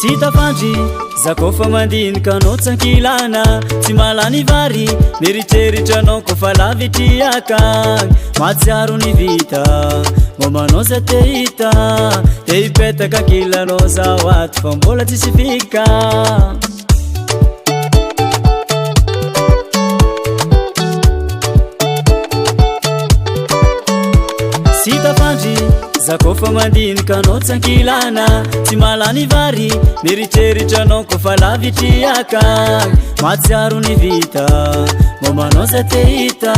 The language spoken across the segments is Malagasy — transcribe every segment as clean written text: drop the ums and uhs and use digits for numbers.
Tsy tafandry, za kôfa mandinika anao tsy ankilana. Tsy mahalany vary, mieritreritra anao kôfa lavitry akagny. Mahatsiaro ny vita, mbô manao za te hita. Te hipetaka ankilanao zaho ato fa mbola tsisy fika. Tsy tafandry, za kôfa mandinika anao tsy ankilana. Tsy mahalany vary, mieritreritra anao kôfa lavitry akagny. Mahatsiaro ny vita, mbô manao za te hita.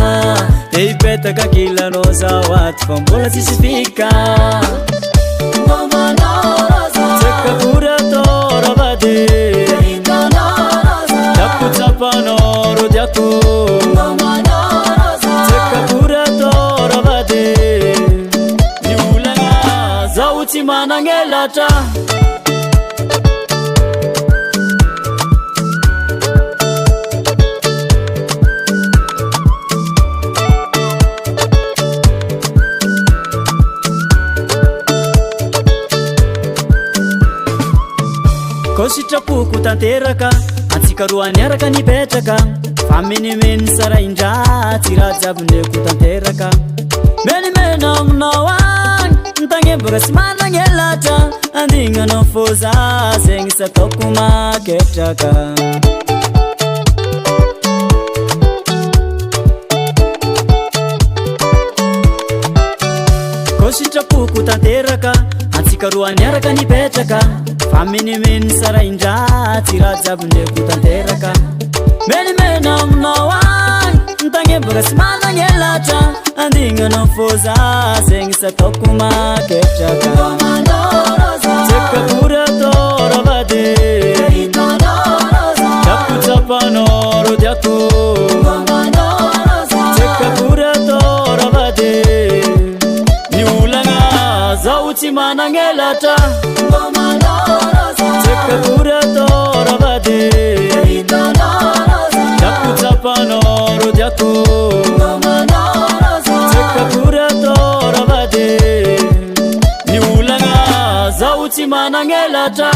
Te hipetaka ankilanao zaho ato fa mbola tsisy fika. Tsy akory atao raha vady. Tiako tsapanao rô tiako. Tsy akory atao raha vady. Ny olagna zaho tsy managnelatra. Ko sitrapoko tanteraka, antsika roa niaraka nipetraka. Fa menimeny sarahin-dratsy raha jiaby ndreko tanteraka. Menimena aminao agny, nitagnembaka sy managnelatra. Andignanao fô za zegny sy ataoko maketraka. Ko sitrapoko tanteraka, antsika roa niaraka nipetraka. Fa menimeny sarahin-dratsy raha jiaby ndreko tanteraka. Menimena aminao agny, nitagnembaka sy managnelatra. Andignanao fô za zegny sy ataoko maketraka. Tsy akory atao raha vady. Tiako tsapanao rô tiako. Tsy akory atao raha vady. Ny olagna zaho tsy managnelatra. Tsy akory atao raha vady. Tiako tsapanao rô tiako. Tsy akory atao raha vady. Ny olagna zaho tsy managnelatra.